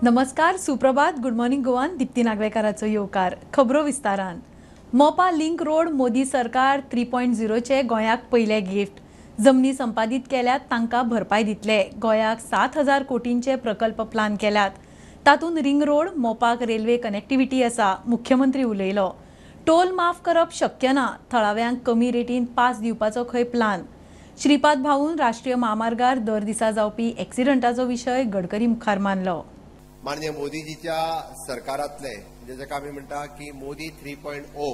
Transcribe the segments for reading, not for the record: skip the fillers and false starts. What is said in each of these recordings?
नमस्कार, सुप्रभात, good morning गोवान दीप्ती नागवेकाराचो येवकार. खबरो विस्तारान. मोपा लिंक रोड मोदी सरकार 3.0चे गोंयाक पयले गिफ्ट. जमनी संपादीत केल्यात तांकां भरपाय दितले. गोंयाक 7,000 कोटींचे प्रकल्प प्लान केल्यात, तातूंत रिंग रोड, मोपाक रेल्वे कनेक्टिविटी आसा, मुख्यमंत्री उलयलो. टोल माफ करप शक्य ना, थळाव्यांक कमी रेटीन पास दिवपाचो खंय प्लान. श्रीपाद भाऊन राष्ट्रीय म्हामार्गार दर दिसा जावपी एक्सिडंटाचो विशय गडकरी मुखार मांडलो. माननीय मोदीजीच्या सरकारांतले, म्हणजे जाका आमी म्हणटा की मोदी 3.0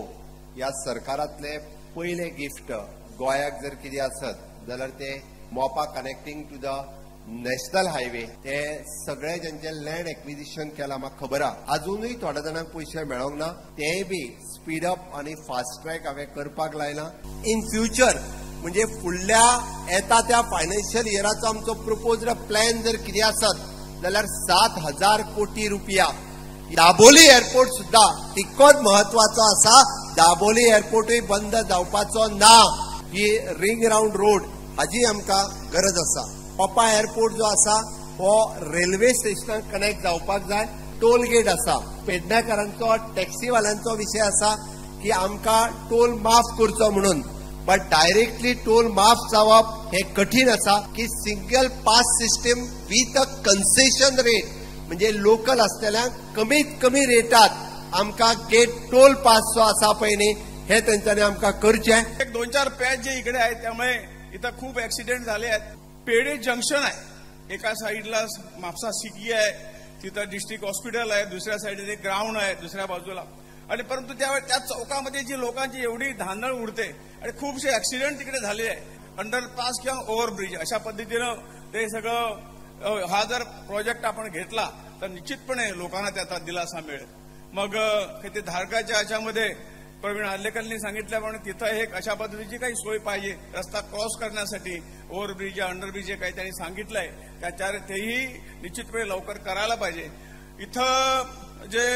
ह्या सरकारांतले पयले गिफ्ट गोंयाक जर कितें आसत जाल्यार ते Mopa connecting to the national highway. ते सगळे ज्यांचे लँड एक्विजिशन केला म्हाका खबर आहा, अजुनूय थोड्या जाणांक पयशे मेळोंक ना, तेय बी स्पीड अप आनी फास्ट ट्रॅक हांवें करपाक लायला. इन फ्युचर म्हणजे फुडल्या येता त्या फायनान्शियल इयराचो आमचो प्रपोज्ड प्लॅन जर कितें आसत जाल्यार 7,000 कोटी रुपया. दाबोली एअरपोर्ट सुद्धा तितकोच म्हत्वाचो आसा, दाबोली एअरपोर्टूय बंद जावपाचो ना. ही रिंग रावंड रोड हाजी आमकां गरज आसा. मोपा एअरपोर्ट जो आसा हो रेल्वे स्टेशनाक कनेक्ट जावपाक जाय. टोल गेट आसा, पेडण्याकारांचो टॅक्सीवाल्यांचो विशय आसा की आमकां टोल माफ करचो म्हणून, बट डायरेक्टली टोल माफ जावप हे कठीण आसा. की single pass system with a concession rate, म्हणजे लोकल आसतल्यांक कमीत कमी रेटात आमकां गेट टोल पास जो आसा पळय न्ही, हे तेंच्यांनी आमकां करचें. एक 2-4 पॅच जे इकडे आहेत त्यामुळे इथं खूप ऍक्सिडेंट झाले आहेत. पेडे जंक्शन आहे, एका साईडला म्हापसा सिटी आहे, तिथं डिस्ट्रिक्ट हॉस्पिटल आहे, दुसऱ्या साईडला एक ग्राउंड आहे दुसऱ्या बाजूला, आणि परंतु त्यावेळी त्या चौकामध्ये जी लोकांची एवढी धांदळ उडते आणि खूपसे ऍक्सिडेंट तिकडे झाले आहे. अंडरपास किंवा ओव्हरब्रिज अशा पद्धतीनं ते सगळं हा जर प्रोजेक्ट आपण घेतला तर निश्चितपणे लोकांना त्याचा दिलासा मिळेल. मग ते धारकाच्या याच्यामध्ये प्रवीण आर्लेकरनी सांगितल्याप्रमाणे तिथं एक अशा पद्धतीची काही सोय पाहिजे, रस्ता क्रॉस करण्यासाठी ओव्हरब्रिज अंडरब्रिज जे काही त्यांनी सांगितलंय त्याच्यावर तेही निश्चितपणे लवकर करायला पाहिजे. इथं जे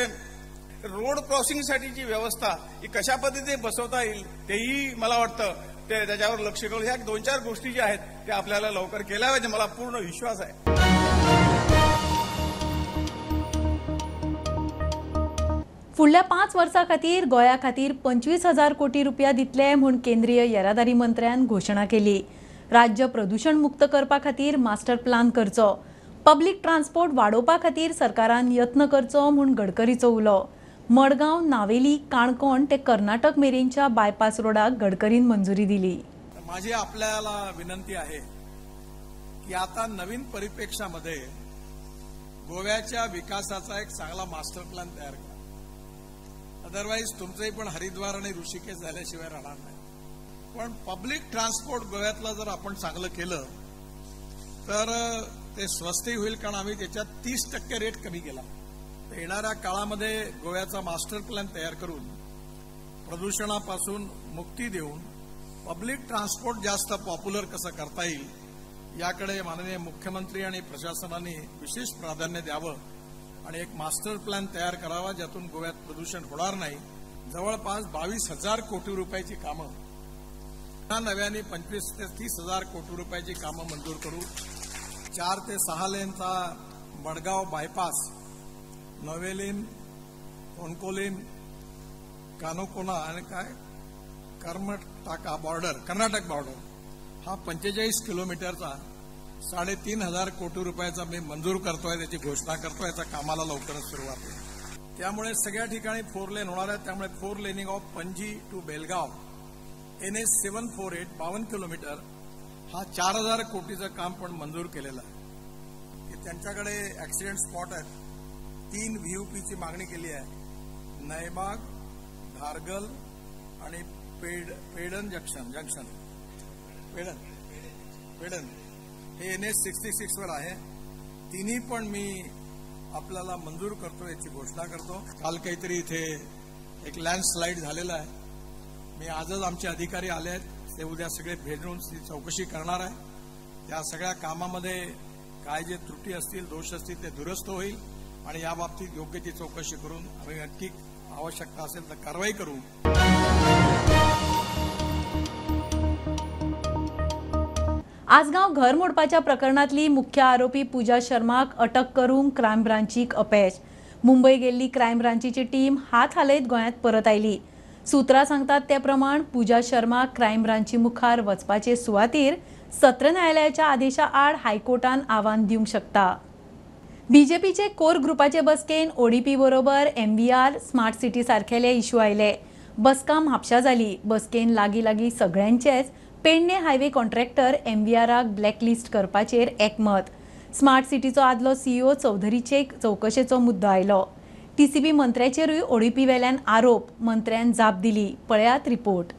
रोड क्रॉसिंगसाठीची व्यवस्था ही कशा पद्धतीने बसवता येईल तेही मला वाटतं ते त्याच्यावर लक्ष करून ह्या 2-4 गोष्टी ज्या आहेत त्या आपल्याला लवकर केल्या पाहिजे, मला पूर्ण विश्वास आहे. फुडल्या 5 वर्सां खातीर गोंया खातीर 25,000 कोटी रुपया दितले म्हूण केंद्रीय येरादारी मंत्र्यान घोशणा केली. राज्य प्रदूषण मुक्त करपा खातीर मास्टर प्लान करचो, पब्लीक ट्रान्सपोर्ट वाडोवपा खातीर सरकारान यत्न करचो म्हूण गडकरीचो उलो. मडगांव, नावेली, काणकोण ते कर्नाटक मेरेनच्या बायपास रोडाक गडकरीन मंजुरी दिली. माझी आपल्याला विनंती आहे की आता नवीन परिप्रेक्ष्यामध्ये गोव्याच्या विकासाचा एक चांगला मास्टर प्लॅन तयार करा. अदरवाईज तुमचंही पण हरिद्वार आणि ऋषिकेश झाल्याशिवाय राहणार नाही. पण पब्लिक ट्रान्सपोर्ट गोव्यातलं जर आपण चांगलं केलं तर ते स्वस्तही होईल, कारण आम्ही त्याच्यात 30% रेट कमी केला. येणाऱ्या काळामध्ये गोव्याचा मास्टर प्लॅन तयार करून प्रदूषणापासून मुक्ती देऊन पब्लिक ट्रान्सपोर्ट जास्त पॉप्युलर कसं करता येईल याकडे माननीय मुख्यमंत्री आणि प्रशासनाने विशेष प्राधान्य द्यावं आणि एक मास्टर प्लॅन तयार करावा ज्यातून गोव्यात प्रदूषण होणार नाही. जवळपास 22,000 कोटी रुपयाची कामं नव्याने 25 ते 30,000 कोटी रुपयाची कामं मंजूर करू. 4 ते 6 लेनचा मडगाव बायपास, नवेलिन, कोणकोलिन, कानोकोना आणि काय कर्मटाका बॉर्डर, कर्नाटक बॉर्डर हा 45 किलोमीटरचा 3,500 कोटी रुपयाचा मी मंजूर करतोय, त्याची घोषणा करतोय. याचा कामाला लवकरच सुरुवात होईल. त्यामुळे सगळ्या ठिकाणी 4 लेन होणार आहे. त्यामुळे 4 laning of Panaji to Belgaum NH 748 52 kilometre हा 4,000 कोटीचं काम पण मंजूर केलेलं आहे. की त्यांच्याकडे ऍक्सिडेंट स्पॉट आहेत, 3 व्हीयूपीची मागणी केली आहे, नयबाग, धारगल आणि पेडन जंक्शन पेडन पेडन हे NH 66 वर आहे. तिन्ही पण मी आपल्याला मंजूर करतो याची घोषणा करतो. काल काहीतरी इथे एक लँडस्लाईड झालेला आहे. मी आजच आमचे अधिकारी आले आहेत, ते उद्या सगळे भेटून चौकशी करणार आहे. त्या सगळ्या कामामध्ये काय जे त्रुटी असतील, दोष असतील ते दुरुस्त होईल आणि या बाबतीत योग्य ती चौकशी करून आम्ही नक्की आवश्यकता असेल तर कारवाई करू. आसगांव घर मोडपाच्या प्रकरणांतली मुख्य आरोपी पूजा शर्माक अटक करूंक क्रायम ब्रांचीक अपेश. मुंबय गेल्ली क्रायम ब्रांचीची टीम हात हालयत गोंयांत परत आयली. सूत्रां सांगतात ते प्रमाण पूजा शर्मा क्रायम ब्रांची मुखार वचपाचे सुवातीर सत्र न्यायालयाच्या आदेशा आड हायकोर्टान आव्हान दिवंक शकता. बीजेपीचे कोर ग्रुपाचे बसकेन ओडीपी बरोबर एमव्हीआर स्मार्ट सिटी सारखेले इश्यू आयले. बसका म्हापशा जाली. बसकेन लागीं लागीं सगळ्यांचेच पेडणे हायवे कॉन्ट्रॅक्टर एमव्हीआराक ब्लॅकलिस्ट करपाचेर एकमत. स्मार्ट सिटीचो आदलो सीईओ चौधरीचे चवकशेचो मुद्दो आयलो. टीसीबी मंत्र्याचेरूय ओडीपी वेल्यान आरोप, मंत्र्यान जाप दिली. पळयात रिपोर्ट.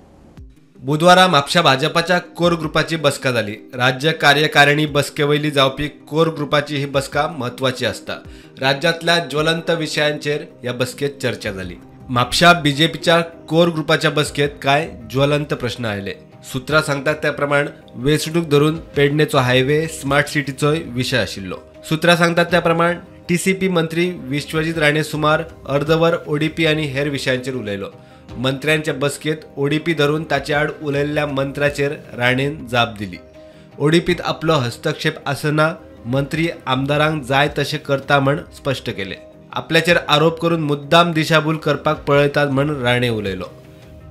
बुधवारा म्हापशा भाजपाच्या कोर ग्रुपाची बसका जाली. राज्य कार्यकारिणी बसके वयली जावपी कोर ग्रुपाची ही बसका म्हत्वाची आसता. राज्यांतल्या ज्वलंत विशयांचेर ह्या बसकेत चर्चा जाली. म्हापशा बीजेपीच्या कोर ग्रुपाच्या बसकेत कांय ज्वलंत प्रश्न आयले. सूत्रां सांगतात त्या प्रमाण वेंचणूक धरून पेडणेचो हायवे, स्मार्ट सिटीचोय विशय आशिल्लो. सूत्रां सांगतात त्या प्रमाण टीसीपी मंत्री विश्वजीत राणे सुमार अर्दवर ओडीपी आनी हेर विशयांचेर उलयलो. मंत्र्यांच्या बसकेत ओडीपी धरून ताचे आड उलयल्ल्या मंत्र्याचेर राणेन जाप दिली. ओडीपीत आपलो हस्तक्षेप आसना, मंत्री आमदारांक जाय तशें करता म्हण स्पश्ट केले. आपल्याचेर आरोप करून मुद्दाम दिशाभूल करपाक पळयतात म्हण राणे उलयलो.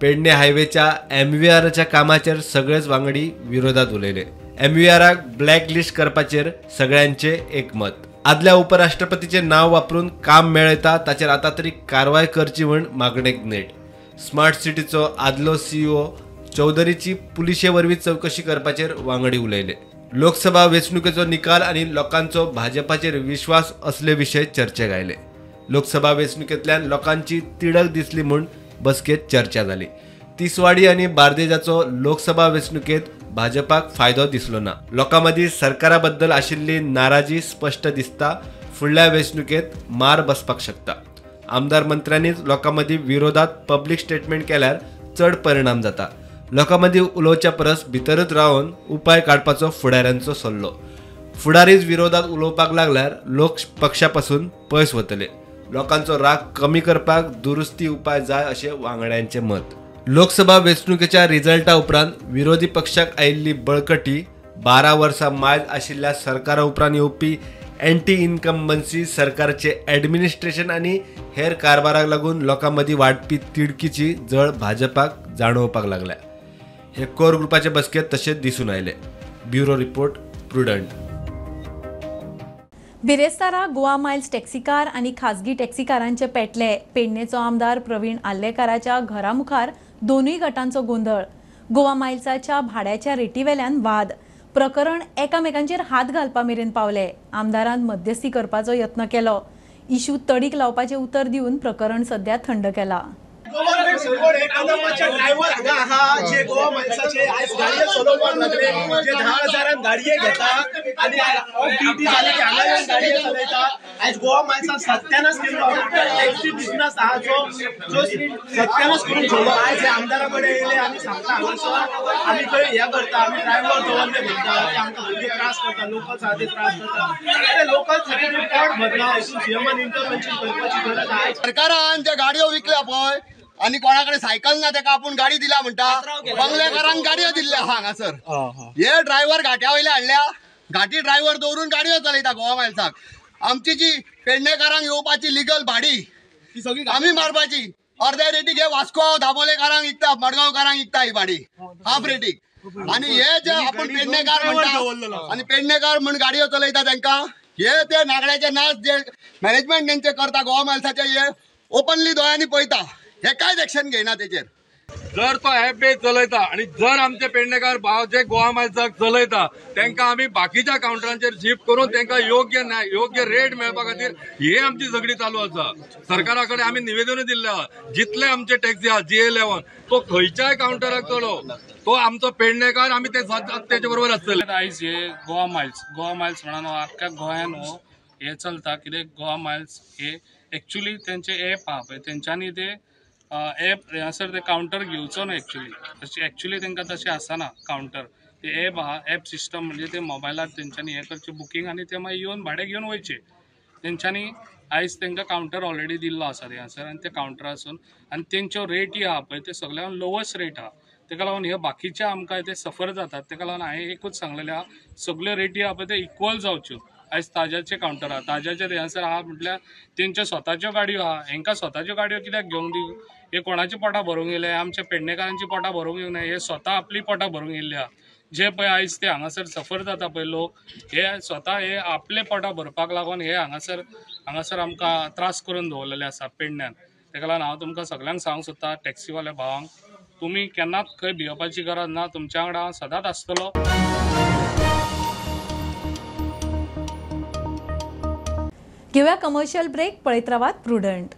पेडणे हायवेच्या एमव्हीआराच्या कामाचेर सगळेच वांगडी विरोधात उलयले. एमव्हीआराक ब्लॅकलिस्ट करपाचेर सगळ्यांचे एकमत. आदल्या उपराष्ट्रपतीचे नाव वापरून काम मेळयता ताचेर आतां तरी कारवाय करची म्हण मागणेक नेट. स्मार्ट सिटीचो आदलो सीईओ चौधरीची पुलिशे वरवीं चवकशी करपाचेर वांगडी उलयले. लोकसभा वेंचणुकेचो निकाल आनी लोकांचो भाजपाचेर विश्वास असले विशय चर्चेक आयले. लोकसभा वेंचणुकेंतल्यान लोकांची तिडक दिसली म्हूण बसकेत चर्चा जाली. तिसवाडी आनी बार्देजाचो लोकसभा वेंचणुकेत भाजपाक फायदो दिसलो ना. लोकां मदीं सरकारा बद्दल आशिल्ली नाराजी स्पश्ट दिसता. फुडल्या वेंचणुकेत मार बसपाक शकता. आमदार मंत्र्यांनीच लोकां मदीं विरोधात पब्लीक स्टेटमेंट केल्यार चड परिणाम जाता. लोकां मदीं उलोवच्या परस भितरच रावन उपाय काडपाचो फुडाऱ्यांचो सल्लो. फुडारीच विरोधात उलोवपाक लागल्यार लोक पक्षा पासून पयस वतले. लोकांचो राग कमी करपाक दुरुस्ती उपाय जाय अशें वांगड्यांचें मत. लोकसभा वेंचणुकेच्या रिजल्टा उपरांत विरोधी पक्षाक आयिल्ली बळकटी, 12 वर्सां मायज आशिल्ल्या सरकारा उपरांत येवपी एंटी इन्कम्बन्सी सरकारचे ॲडमिनिस्ट्रेशन आनी हेर कारभाराक लागून लोकां मदीं वाडपी तिडकीची जळ भाजपाक जाणवपाक लागल्या. हे कोर ग्रुपाचे बसकेत तशेंच दिसून आयले. Bureau report, Prudent. बिरेस्तारा गोवा मायल्स टॅक्सीकार आनी खाजगी टॅक्सीकारांचे पेटले. पेडणेचो आमदार प्रवीण आर्लेकाराच्या घरा मुखार दोनूय गटांचो गोंदळ. गोवा मायल्साच्या भाड्याच्या रेटीवेल्यान वाद. प्रकरण एकामेकांचेर हात घालपा मेरेन पावले. आमदारान मध्यस्थी करपाचो यत्न केलो. इशू तडीक लावपाचें उतर दिवन प्रकरण सध्या थंड केला. ड्रायव्हर हांगा आहा जे गोवा मायल्साचे आयज गाडये चलोवपाक लागले, जे 10,000 गाडये घेता आनी ऑफ ड्युटी जाले की हांगा येवन गाडये चलयता. आयज गोवा मायल्सान सत्यानाश केल्लो टॅक्सी बिझनस आहा जो सत्यानाश करून ठेवलो. आयज हे आमदारा कडेन येयले आनी सांगता हांगासर आमी थंय हें करता, आमी ड्रायव्हर दवरले म्हणटा, ते आमकां भुरगे त्रास करता, लोकल्स आहा ते त्रास करता. अरे लोकल्स साठी पोट भरना, हितून सीएमान इंटरवेन्शन करपाची गरज आहा. सरकारान जे गाडयो विकल्या पळय आनी कोणाकडे सायकल ना तेका आपूण गाडी दिल्या म्हणटा, बंगलेकारांक गाडयो दिल्ल्या आहा हांगासर. हे ड्रायव्हर घाट्या वयले हाडल्या, घाटी ड्रायव्हर दवरून गाडयो चलयता गोवा मायल्साक. आमची जी पेडणेकारांक येवपाची लिगल भाडी ती आमी मारपाची, अर्ध्या रेटीक हे वास्को दाबोलेकारांक विकता, मडगांवकारांक विकता ही भाडी हाफ रेटीक. आनी हे जे आपूण पेडणेकार म्हणटा आनी पेडणेकार म्हण गाडयो चलयता तेंकां, हे ते नागड्याचे नाच जे मॅनेजमेंट तेंचे करता गोवा मायल्साचे, हे ओपनली दोळ्यांनी पळयता, हे कांयच एक्शन घेयना तेचेर. जर तो एप बेज चलयता आनी जर आमचे पेडणेकार भाव जे गोवा मायल्साक चलयता तेंका आमी बाकीच्या कावंटरांचेर शिफ्ट करून तेंका योग्य न्याय योग्य रेट मेळपा खातीर हे आमची झगडी चालू आसा. सरकारा कडेन आमी निवेदनूय दिल्लें आहा, जितले आमचे टॅक्सी आहा GA 11 तो खंयच्याय कावंटराक चलो तो आमचो पेडणेकार, आमी ते तेचे बरोबर आसतले. आयज हे गोवा मायल्स, गोवा मायल्स म्हणून आख्ख्या गोंयान हो हे चलता. कित्याक गोवा मायल्स हे एक्चुली तेंचे एप आहा पळय, तेंच्यांनी ते एप हांगासर ते कावंटर घेवचो न्हू एक्चुली, तशें एक्चुली तांकां तशें आसना कावंटर. ते एप आहा, एप सिस्टम म्हणजे ते मोबायलार तेंच्यांनी हें करचें बुकींग आनी ते मागीर येवन भाडें घेवन वयचें. तेंच्यांनी आयज तांकां कावंटर ऑलरेडी दिल्लो आसा थंयसर आनी ते कावंटरासून आनी तेंच्यो रेटी आहा पळय ते सगळ्यान लोवस्ट रेट आहा. तेका लागून हे बाकीचे आमकां ते सफर जातात. तेका लागून हांवें एकूच सांगलेलें आहा, सगल्यो रेटी आहा पळय ते इक्वल जावच्यो. आयज ताज्याचे कावंटर आहा, ताज्याचे थंयसर आहा म्हटल्यार तेंच्यो स्वताच्यो गाडयो आहा, हेंकां स्वताच्यो गाडयो कित्याक घेवंक दी? हे कोणाची पोटां भरूंक येयले? आमच्या पेडणेकारांची पोटां भरूंक येवंक ना, हे स्वता आपली पोटां भरूंक येयल्ले आहा. जे पळय आयज ते हांगासर सफर जाता पळय लोक, हे स्वता हे आपले पोटां भरपाक लागून हे हांगासर आमकां त्रास करून दवरलेले आसा पेडण्यान. तेका लागून हांव तुमकां सगल्यांक सांगूंक सोदता, टॅक्सीवाल्या भावांक, तुमी केन्नाच खंय भियोवपाची गरज ना, तुमच्या वांगडा हांव सदांच आसतलो. घेवया कमर्शियल ब्रेक, पळयत रावात प्रुडंट.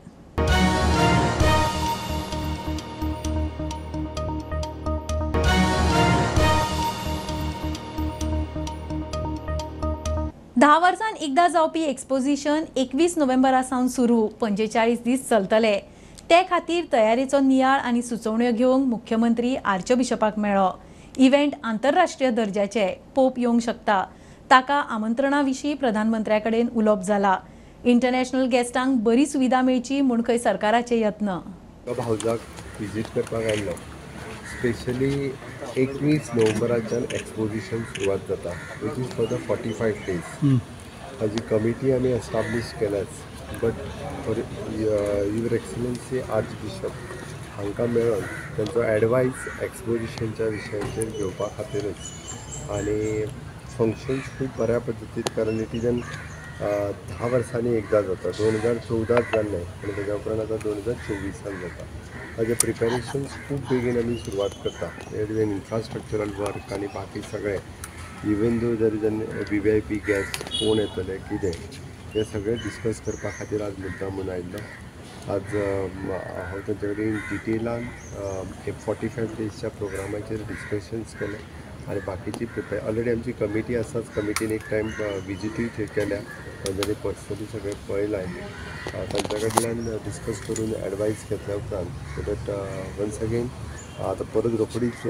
धा वर्सां एकदा जावपी एक्सपोजिशन 21 नोव्हेंबरा सावन सुरू, 45 दीस चलतले. ते खातीर तयारेचो नियाळ आनी सुचोवण्यो घेवंक मुख्यमंत्री आर्चबिशपाक मेळ्ळो. इव्हेंट आंतरराष्ट्रीय दर्जाचे, पोप येवंक शकता, ताका आमंत्रणा विशीं प्रधानमंत्र्या कडेन उलोवप जाला. इंटरनॅशनल गेस्टांक बरी सुविधा मेळची म्हूण खंय सरकाराचे यत्न. हावजाक विजीट करपाक आयलो, स्पेशली 21 नोव्हेंबराच्यान एक्सपोजिशन सुरवात जाता, which is for the 45 days. हाजी कमिटी आमी establish केल्याच, but for your excellency archbishop हांकां मेळोन तांचो एडवायस एक्सपोजिशनच्या विशयांचेर घेवपा खातीरच. आनी फंक्शन्स खूब बऱ्या पद्दतीन, कारण it is an 10 वर्सांनी एकदां जाता. 2014 जाल्लें आनी तेज्या उपरांत आतां 2024 जाता. ताजें प्रिपेरेशन्स खूब बेगीन आमी सुरवात करता. It is an infrastructural work आनी बाकी सगळें, even though there is an VVIP guest कोण येतले कितें हें सगळें डिस्कस करपा खातीर आज मुद्दाम म्हूण आयिल्लो. आज हांव तांचे कडेन डिटेलान 45 डेजच्या प्रोग्रामाचेर डिस्कशन्स केलें आनी बाकीची प्रिपेर ऑलरेडी आमची कमिटी आसाच. कमिटीन एक टायम विजिटूय थंय केल्या, तांच्यांनी पर्सनली सगळें पळयलां. तांच्या कडल्यान डिस्कस करून एडवायस घेतल्या उपरांत सो that once again आतां परत रोखडीच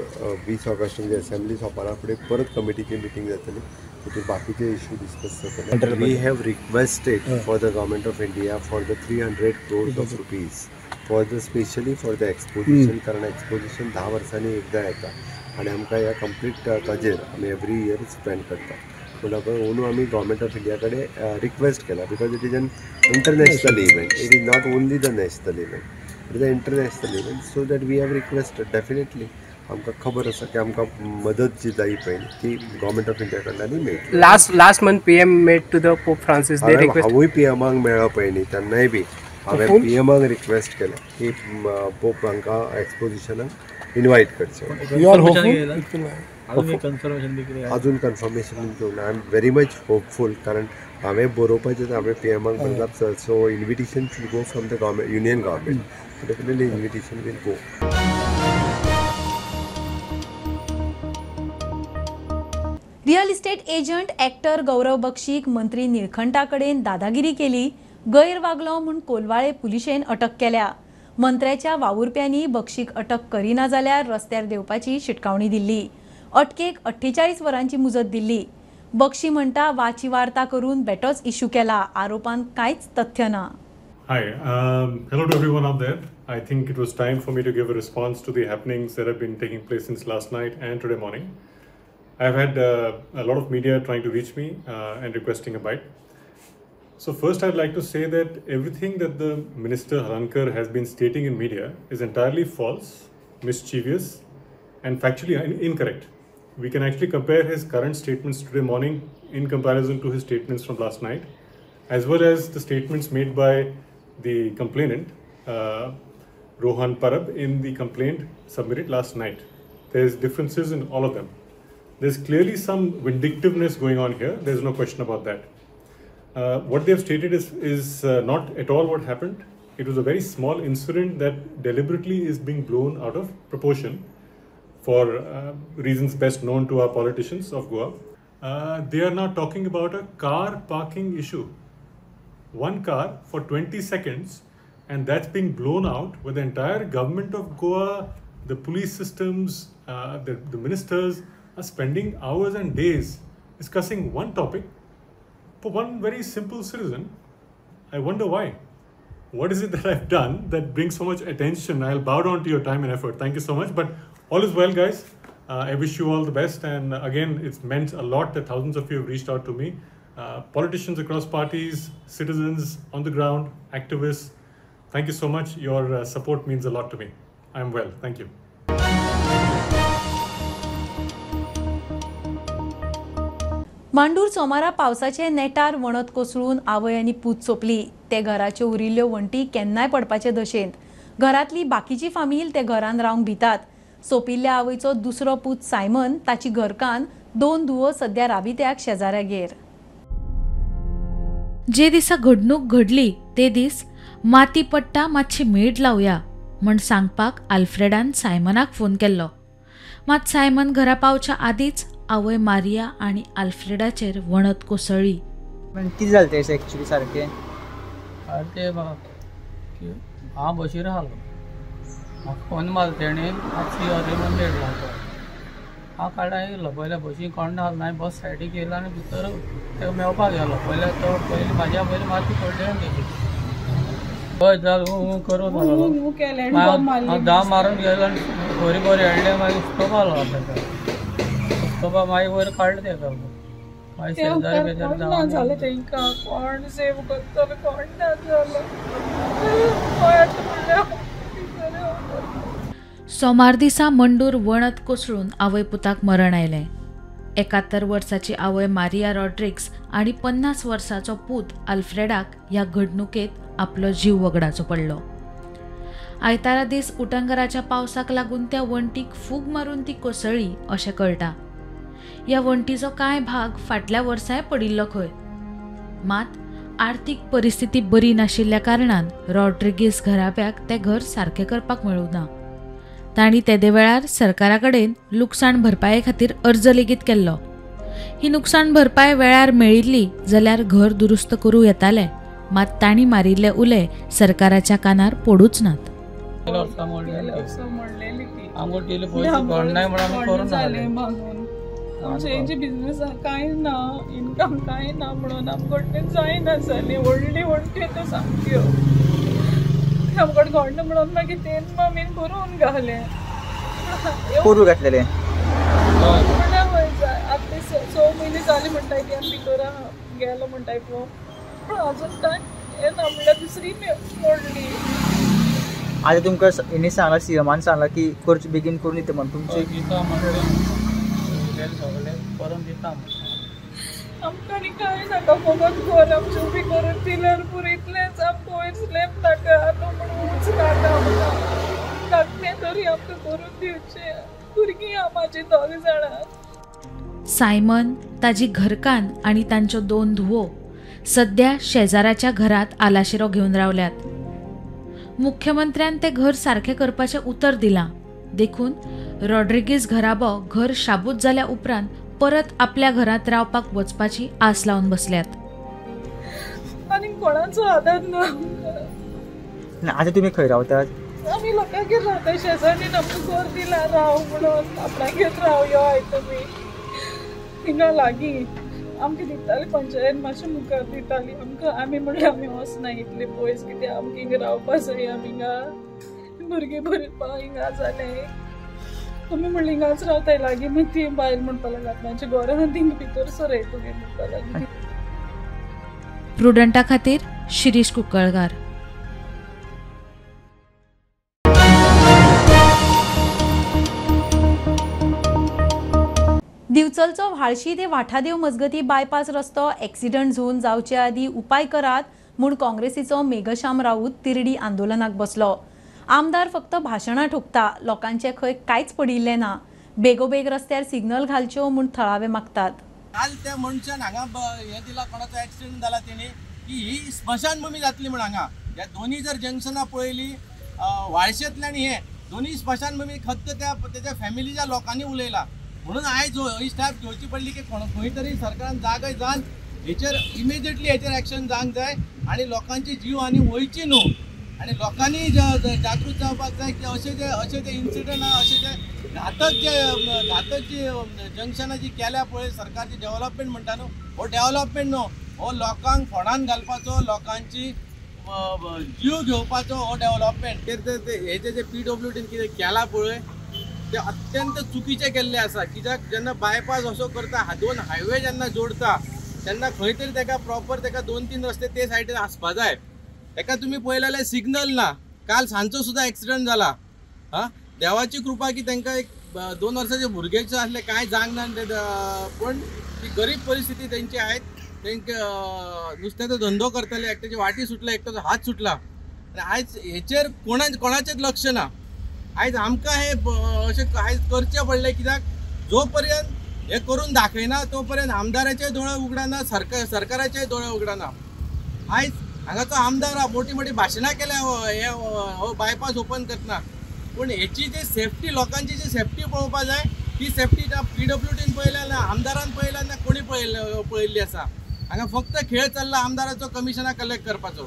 20 ऑगस्ट म्हणजे असेंब्ली सोंपना फुडें परत कमिटीची मिटींग जातली, तितून बाकीचे इश्यू डिस्कस जातले. We have requested for the government of India for the 300 crores of rupees for the specially for the exposition, कारण एक्सपोजिशन 10 वर्सांनी एकदां येता आनी आमकां ह्या कंप्लीट ताजेर आमी एवरी इयर स्पेंड करता. पूण अंदू आमी गव्हर्मेंट ऑफ इंडिया कडेन रिक्वेस्ट केला, because it is an international event, it is not only the national event, it is an international event, so that we have requested. Definitely आमकां खबर आसा की आमकां मदत जी जाय पळय ती गव्हर्मेंट ऑफ इंडिया कडल्यानूय मेळटली. Last month PM met to the Pope Francis, हांवूय पीएमाक मेळ्ळो पळय न्ही, तेन्नाय बी हांवें पीएमाक रिक्वेस्ट केलें की पोप हांकां एक्सपोजिशनाक इनवायट करचें. अजून कन्फर्मेशन घेवंक ना. I am very much hopeful, कारण हांवें बरोवपाचें हांवें पीएमाक बरयलां, so invitation should go from the government, union government. Definitely invitation will go. Real estate agent actor Gaurav बक्षीक मंत्री निळखंठा कडेन दादागिरी केली, गैर वागलो म्हूण कोलवाळे पुलिशेन अटक केल्या. मंत्र्याच्या वावुरप्यांनी बक्षीक अटक करिना जाल्यार रस्त्यार देंवपाची शिटकावणी दिल्ली. अटकेक 48 वरांची मुजत दिल्ली. बक्षी म्हणटा वाची वार्ता करून बेटोच इश्यू केला, आरोपान कांयच तथ्य ना. Hi, hello to everyone out there. I think it was time for me to give a response to the happenings that have been taking place since last night and today morning. I've had a lot of media trying to reach me and requesting a bite. So first I'd like to say that everything that the Minister Halankar has been stating in media is entirely false, mischievous and factually incorrect. We can actually compare his current statements today morning in comparison to his statements from last night, as well as the statements made by the complainant, Rohan Parab, in the complaint submitted last night. There's differences in all of them. There's clearly some vindictiveness going on here. There's no question about that. What they've stated is not at all what happened. It was a very small incident that deliberately is being blown out of proportion for reasons best known to our politicians of Goa. They are now talking about a car parking issue. One car for 20 seconds, and that's being blown out with the entire government of Goa, the police systems, the ministers are spending hours and days discussing one topic for one very simple citizen. I wonder why. What is it that I've done that brings so much attention? I'll bow down to your time and effort. Thank you so much. But all is well, guys. I wish you all the best. And again, it's meant a lot that thousands of you have reached out to me. Politicians across parties, citizens on the ground, activists. Thank you so much. Your support means a lot to me. I'm well. Thank you. Mandur सोमारा पावसाचे नेटार वणत कोसळून आवय आनी पूत सोंपली. ते घराच्यो उरिल्ल्यो वण्टी केन्नाय पडपाचे दशेंत. घरांतली बाकीची फामील ते घरान रावंक भितात. सोंपिल्ल्या आवयचो दुसरो पूत सायमन, ताची घरकान्न, 2 धुवो सद्या राबित्याक शेजाऱ्यागेर. जे दिसा घडणूक घडली ते दीस माती पडटा मातशी मेट लावया म्हण सांगपाक आल्फ्रेडान सायमनाक फोन केल्लो. मात सायमन घरा पावच्या आदींच आवय मारिया आनी आल्फ्रेडाचेर वणत कोसळ्ळी. कितें जालें तें एक्चुअली सारकें? सारकें हांव बशीर आसलो, म्हाका फोन मारलो तेणें मातशी अरे म्हण लेट लागलो. हांव काडा येयलो, पयल्या बशी कोण नासलो, हांवें बस सायडीक येयलो आनी भितर तेका मेळपाक गेलो. पयल्या तो पयलीं म्हाज्या पयलीं माती पडली आनी तेजी हय जाल हूं करूं लागलो. हांव धांव मारून गेलो आनी बरी बरी हाडली, मागीर स्टोपा लागलो तेका. स्टोपा मागीर वयर काडलें तेका. मागीर शेजारी बेजारी ना जालें तेंकां, कोण सेव करतलो कोण ना जालो. सोमार दिसा मंडूर वणत कोसळून आवय पुताक मरण आयलें. 71 वर्साची आवय मारिया रॉड्रिग्स आनी 50 वर्साचो पूत आल्फ्रेडाक ह्या घडणुकेत आपलो जीव वगडाचो पडलो. आयतारा दीस उटंगराच्या पावसाक लागून त्या वण्टीक फूग मारून ती कोसळ्ळी अशें कळटा. ह्या वण्टीचो कांय भाग फाटल्या वर्साय पडिल्लो खंय. मात आर्थीक परिस्थिती बरी नाशिल्ल्या कारणान रॉड्रिगीस घराब्याक तें घर सारकें करपाक मेळूं ना. तांणी तेदे वेळार सरकारा कडेन लुकसाण भरपाये खातीर अर्ज लेगीत केल्लो. ही नुकसाण भरपाय वेळार मेळिल्ली जाल्यार घर दुरुस्त करूं येतालें. मात तांणी मारिल्ले उले सरकाराच्या कानार पडूच नात. आमचे बिझनेस कांय ना, इनकम कांय ना म्हणून आमकडे जायना जाली. व्हडली वण्टी त्यो सामक्यो आमकडे घडना म्हणून मागीर तेन मामीन बरोवन घालें. पोरू घातलेलें म्हणल्यार आतां 6 म्हयने जाले म्हणटाय ती आमी भितर गेलो म्हणटाय पूण अजून कांय येना म्हणल्यार दुसरी मोडली. आतां तुमकां हेणी सांगलां, सीएमान सांगलां की करचे बेगीन करून दिता म्हण तुमचे दिता म्हणलें सगळें करून दिता. आमकां आनी कांय नाका, फकत घर आमचें उबी करून दिल्यार पुरो, इतलेंच. आमकां वयर स्लॅब नाका, आतां म्हण उंच नाका आमकां, धाकटें तरी आमकां करून दिवचें. भुरगीं आहा म्हाजी 2 जाणां. सायमन, ताजी घरकान्न आनी तांच्यो 2 धुवो सद्या शेजाराच्या घरात आलाशिरो घेवन रावल्यात. मुख्यमंत्र्यान तें घर सारकें करपाचें उतर दिलां देखून रॉड्रिगीस घराबो घर शाबूत जाल्या उपरांत परत आपल्या घरांत रावपाक वचपाची आस लावन बसल्यात. आनी कोणाचो आदार ना. आतां तुमी खंय रावतात? आमी लोकांगेर रावता, शेजाऱ्यांनी आमकां घर दिलां राव म्हणून, आपणागेर राव यो आयत तुमी हिंगा लागीं. आमकां दिताली पंचायत मातशें मुखार दिताली आमकां. आमी म्हणल्यार आमी वचना इतले पयस, कित्याक आमकां हिंगा रावपा जाय, आमी हिंगा भुरगीं भरपा हिंगा जालें. आमी म्हणलें हिंगाच रावताय लागीं. मागीर ती बायल म्हणपाक लागली आपणाच्या घरान थिंगा भितर सराय तुगे म्हणपाक लागली. प्रुडंटा खातीर शिरीष कुंकळकार. दिवचलचो व्हाळशी ते वाठादेव मजगती बायपास रस्तो एक्सिडंट झोन जावचे आदीं उपाय करात म्हूण काँग्रेसीचो मेघश्याम राऊत तिरडी आंदोलनाक बसलो. आमदार फक्त भाशणां ठोकता, लोकांचे खंय कांयच पडिल्लें ना. बेगोबेग रस्त्यार सिग्नल घालच्यो म्हूण थळावे मागतात. काल त्या मनशान हांगा हें दिला, कोणाचो एक्सिडंट जाला तेणी, की ही स्मशानभूमी जातली म्हण. हांगा ह्या दोनी जर जंक्शनां पळयली, व्हाळशेंतल्यान हे दोनी स्मशानभूमी खद्द त्या तेच्या फॅमिलीच्या लोकांनी उलयला. म्हणून आयज ही स्टेप घेवची पडली की खंय तरी सरकारान जागय जावन हेचेर इमिजिएटली हेचेर एक्शन जावंक जाय आनी लोकांची जीव आनी वयची न्हू. आनी लोकांनी जागृत जावपाक जाय की अशे जे इन्सिडंट आहा, अशे जे घातक जी जंक्शनां जी केल्या पळय सरकारची डेव्हलपमेंट म्हणटा न्हू, हो डेव्हलपमेंट न्हू, हो लोकांक फोंडान घालपाचो, लोकांची जीव घेवपाचो हो डेव्हलपमेंट. ते हेजे जे पीडब्ल्यूडीन कितें केलां पळय ते अत्यंत चुकीचें केल्लें आसा. कित्याक जेन्ना बायपास असो करता, दोन हायवे जेन्ना जोडता तेन्ना खंय तरी ताका प्रॉपर ताका 2-3 रस्ते ते सायडीन आसपा जाय. ताका तुमी पळयलें जाल्यार सिग्नल ना. काल सांजचो सुद्दां एक्सिडंट जाला. हा, देवाची कृपा की तांकां एक 2 वर्साचे भुरगेचे आसले, कांय जावंक ना, पूण ती गरीब परिस्थिती तेंची आहेत. तांकां नुस्त्याचो धंदो करताले, एकट्याची वाटी सुटला, एकट्याचो हात सुटला. आनी आयज हेचेर कोणाचेच लक्ष ना. आयज आमकां हे अशें आयज करचें पडलें, कित्याक जो पर्यंत हे करून दाखयना तो पर्यंत आमदाराचे दोळे उगडना, सरकाराचे दोळे उगडना. आयज हांगाचो आमदार मोठी मोठी भाशणां केल्या हे हो बायपास ओपन करतना, पूण हेची जी सेफ्टी, लोकांची जी सेफ्टी पळोवपा जाय ती सेफ्टी ना पीडब्ल्यूडीन पळयल्या ना, आमदारान पळयल्या ना, कोणी पळयल्ली आसा. हांगा फक्त खेळ चल्ला आमदाराचो कमिशनां कलेक्ट करपाचो.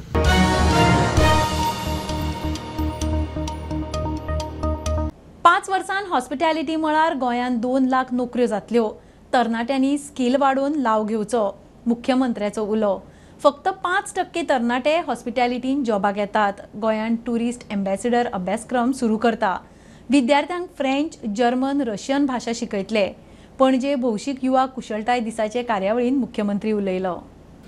पांच वर्सां हॉस्पिटॅलिटी मळार गोंयांत 2 लाख नोकऱ्यो जातल्यो. तरणाट्यांनी स्कील वाडोवन लाव घेवचो, मुख्यमंत्र्याचो उलो. फक्त 5% तरणाटे हॉस्पिटॅलिटीन जॉबाक येतात. गोंयांत ट्युरिस्ट एम्बॅसिडर अभ्यासक्रम सुरू करता. विद्यार्थ्यांक फ्रेंच, जर्मन, रशियन भाशा शिकयतले. पणजे भौशीक युवा कुशळटाय दिसाचे कार्यावळीन मुख्यमंत्री उलयलो.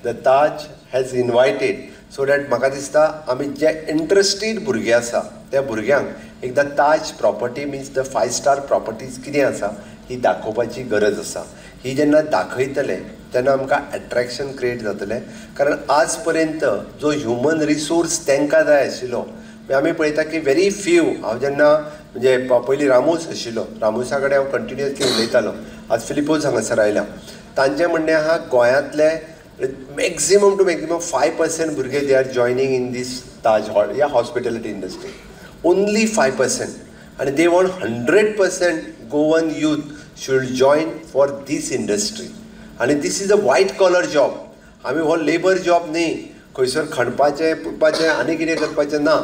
The Taj has invited so that म्हाका दिसता आमी जे इंट्रस्टेड भुरगे आसा त्या भुरग्यांक एकदां Taj property means the 5 star properties कितें आसा ही दाखोवपाची गरज आसा. ही जेन्ना दाखयतले तेन्ना आमकां एट्रेक्शन क्रिएट जातलें. कारण आज पर्यंत जो ह्युमन रिसोर्स तांकां जाय आशिल्लो आमी पळयता की व्हेरी फ्यू. हांव जेन्ना म्हणजे पयलीं रामोस आशिल्लो, रामोसा कडेन हांव कंटिन्युअसली उलयतालो. आज फिलिपोज हांगासर आयला. तांचें म्हणणें आहा गोंयांतले मॅक्झिमम टू मॅक्झिमम 5% भुरगे they are joining in this Taj hall या हॉस्पिटॅलिटी इंडस्ट्री, ओन्ली 5%. आनी they want 100% Goan youth should join for this industry. आनी this is a white collar job. आमी हो लेबर जॉब न्ही, खंयसर खणपाचें पुरपाचें आनी कितें करपाचें ना.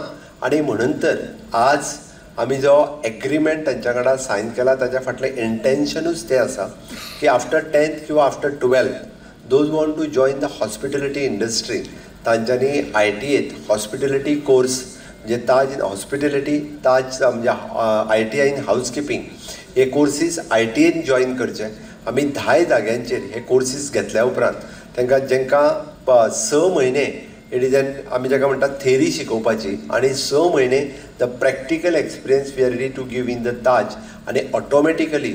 आनी म्हणून तर आज आमी जो एग्रीमेंट तांच्या कडेन सायन केला ताच्या फाटलें इंटेन्शनूच तें आसा की आफ्टर 10th किंवा after 12th those want to join the hospitality industry तांच्यांनी ITI hospitality course म्हणजे ताज इन हॉस्पिटॅलिटी, ताज म्हणजे ITI in housekeeping हे कोर्सीस ITI join करचे. आमी 10 जाग्यांचेर हे कोर्सीस घेतल्या उपरांत तांकां जेंकां 6 म्हयने it is an आमी जाका म्हणटात थेरी शिकोवपाची आनी 6 म्हयने the practical experience we are ready to give in the Taj. आनी ऑटोमॅटिकली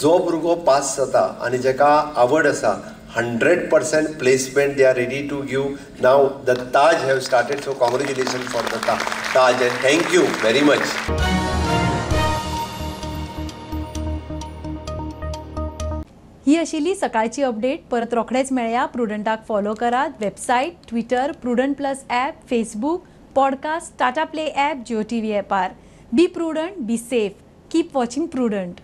जो भुरगो पास जाता आनी जाका आवड आसा 100% placement they are ready to give. Now the Taj have started, so congratulations for the Taj and thank you very much. ही आशिल्ली सकाळची अपडेट. परत रोखडेच मेळया. प्रुडंटाक फॉलो करात. Website, Twitter, Prudent plus app, Facebook, podcast, Tata Play app, Jio TV ॲपार. Be prudent, be safe, keep watching Prudent.